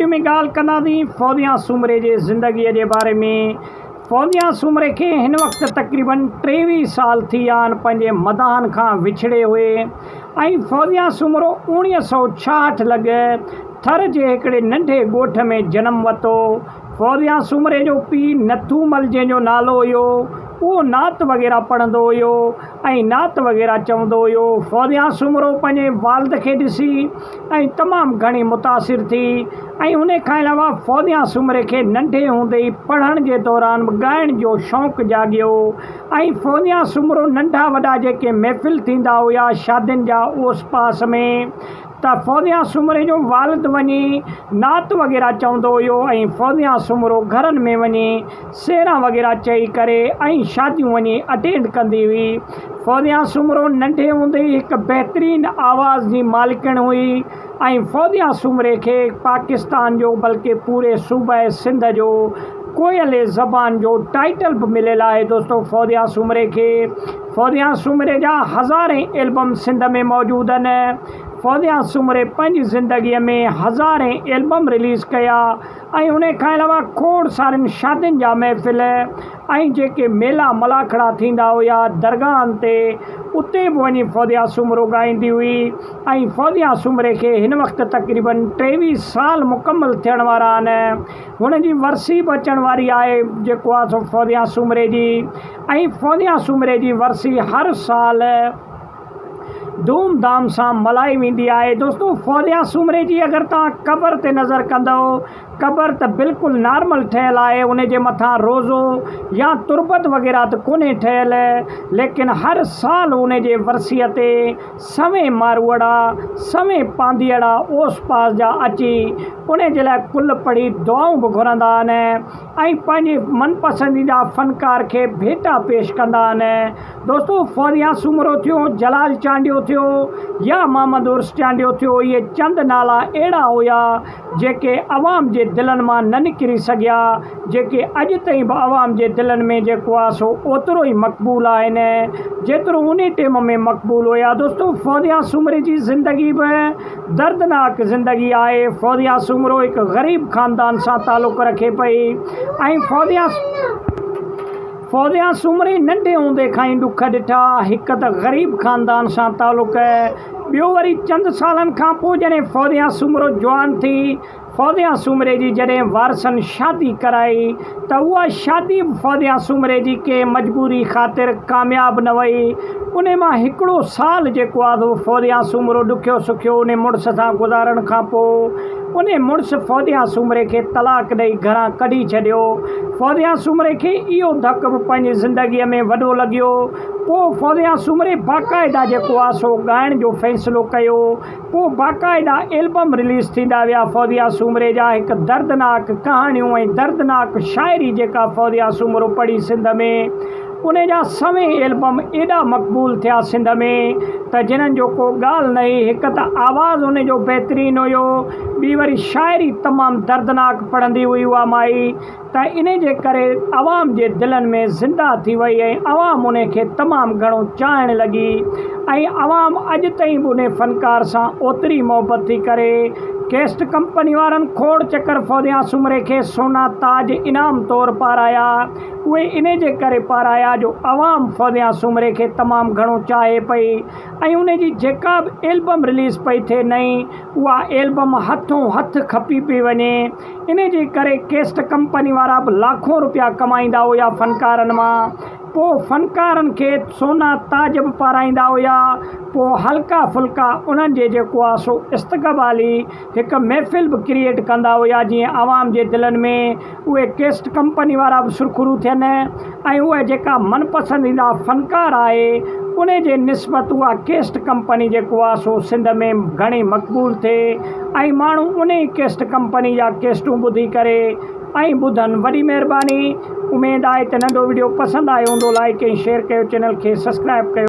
Video ۾ ڳالهه ڪنداسين فوزيا سومري جي زندگي جي باري ۾. فوزيا سومري کي هن وقت تقريبن 23 سال ٿي ويا آهن پنهنجي مداحن کان وڇڙي هئي ۽ فوزيا سومرو 1966 لڳ ٿر جي هڪڙي ننڍي ڳوٺ ۾ جنم ورتو. فوزيا سومري جو پيء نٿو مل جنهن جو نالو هيو اهو نعت وغيره پڙهندو هيو ۽ نعت وغيره چوندو هيو. فوزيا سومرو پنهنجي والد کي ڏسي ۽ تمام گهڻي متاثر ٿي ۽ ان کان علاوه فوزيا سومري کي ننڍي هوندي ئي پڙهڻ جي دوران به ڳائڻ جو شوق جاڳيو ۽ فوزيا سومرو ننڍا وڏا جيڪي محفل ٿيندا هيا شادين جا اوس پاس ۾ ته فوزيا سومري جو والد وڃي نعت وغيره چوندو هيو ۽ فوزيا سومرو گهرن ۾ وڃي سيرا وغيره چئي ڪري ۽ شاديون وڃي اٽينڊ ڪندي هئي. فوزيا سومرو ننڍي هوندي ئي هڪ بهترين آواز جي مالڪڻ هئي ۽ فوزيا سومري کي پاڪستان جو بلڪه پوري صوبه سنڌ جو ڪوئل زبان جو ٽائيٽل به مليل آهي دوستو فوزيا سومري کي فوزيا سومري جا هزارين البم سنڌ ۾ موجود آهن. فوزيا سومري پنهنجي زندگيء ۾ هزارين البم رليز ڪيا ۽ ان کان علاوه کوڙ سارين شادين جا محفل ۽ جيڪي ميلا ملاکڙا ٿيندا هيا درگاهن تي اتي به وڃي فوزيا سومرو ڳائيندي هئي ۽ فوزيا سومري کي هن وقت تقريبن 23 سال مڪمل ٿيڻ وارا آهن. هن جي ورسي به اچڻ واري آهي جيڪو آهي سو فوزيا سومري جي ۽ فوزيا سومري جي ورسي هر سال ڌوم ڌام سان ملهائي ويندي آهي دوستو فوزيا سومري جي اگر توهان قبر تي نظر ڪندؤ قبر ته بلڪل نارمل ٺهيل آهي ان جي مٿان روزو يا تربت وغيره ته ڪونهي ٺهيل ليڪن هر سال ان جي ورسي تي سوين ماروئڙا، سوين پانڌيئڙا اوس پاس جا اچي انهي جي لاء قل پڙهي دعائون به گهرندا آهن ۽ پنهنجي من پسنديده فنڪار کي ڀيٽا پيش ڪندا آهن. دوستو فوزيا سومرو ٿيو، جلال چانڊيو ٿيو يا محمد عرس چانڊيو ٿيو اهي چند نالا اهڙا هيا جيڪي عوام جي دلن مان نه نڪري سگهيا، جيڪي اڄ تائين به عوام جي دلن ۾ جيڪو آهي سو اوترو ئي مقبول آهن جيترو انهي ٽيم ۾ مقبول هيا. دوستو فوزيا سومري جي زندگي به دردناڪ زندگي آهي. فوزيا سومرو هڪ غريب خاندان سان تعلق رکي پئي ۽ فوزيا فوزيا سومري ننڍي هوندي کان ئي ڏک ڏٺا. هڪ ته غريب خاندان سان تعلق ٻيو وري چند سالن کان پوء جڏهن فوزيا سومرو جوان ٿي، فوزيا سومري جي جڏهن وارثن شادي ڪرائي ته اها شادي به فوزيا سومري جي ڪنهن مجبوري خاطر ڪامياب نه وئي. انهي مان هڪڙو سال جيڪو آ سو فوزيا سومرو ڏکيو سکيو انهي مڙس سان گذارڻ کان پوء انهي مڙس فوزيا سومري کي طلاق ڏئي گهران ڪڍي ڇڏيو. فوزيا سومري کي اهو ڌڪ به پنهنجي زندگيء ۾ وڏو لڳيو. پوء فوزيا سومري باقاعده جيڪو آ سو ڳائڻ جو فيصلو ڪيو. پوء باقاعده البم رليز ٿيندا ويا فوزيا سومري جا هڪ دردناڪ ڪهاڻيون ۽ دردناڪ شاعري جيڪا فوزيا سومرو پڙهي سنڌ ۾ ان جا سوين البم ايڏا مقبول ٿيا سنڌ ۾ ته جنھن جو ڪو ڳالهه نه هئي هڪ ته آواز ان جو بهترين هيو ٻي وري شاعري تمام دردناڪ پڙهندي هئي اها مائي ته انهي جي ڪري عوام جي دلن ۾ زنده ٿي وئي ۽ عوام انهي کي تمام گهڻو چاهڻ لڳي ۽ عوام اڄ تائين به انهي فنڪار سان اوتري محبت ٿي ڪري. ڪيسٽ ڪمپني وارن کوڙ چڪر فوزيا سومري کي سونا تاج انعام طور پارايا اهي انهي جي ڪري پارايا جو عوام فوزيا سومري کي تمام گهڻو چاهي پئي ۽ انهي جي جيڪا به البم رليز پئي ٿئي نئين اها البم هٿون هٿ کپي پئي وڃي. انهي جي ڪري ڪيسٽ ڪمپني وارا به لاکون روپيا ڪمائيندا هيا فنڪارن مان پوء فنڪارن کي سونا تاج به پارائيندا هيا پوء هلڪا ڦلڪا انهن جي جيڪو آ سو استقبالي هڪ محفل به ڪريئيٽ ڪندا هيا جيئن عوام جي دلن ۾ اهي ڪيسٽ ڪمپني وارا به سرخرو ٿين ۽ اهي جيڪا من پسنديده فنڪار آهي انهي جي نسبت اها ڪيسٽ ڪمپني جيڪو آ سو سنڌ ۾ گهڻي مقبول ٿئي ۽ ماڻهو انهي ڪيسٽ ڪمپني جا ڪيسٽون ٻڌي ڪري ۽ ٻڌن وڏي مهرباني اميد آهي ته ننڍو وڊيو پسند آيو هوندو لائيڪ ۽ شيئر ڪيو چينل کي سسڪرائب ڪيو.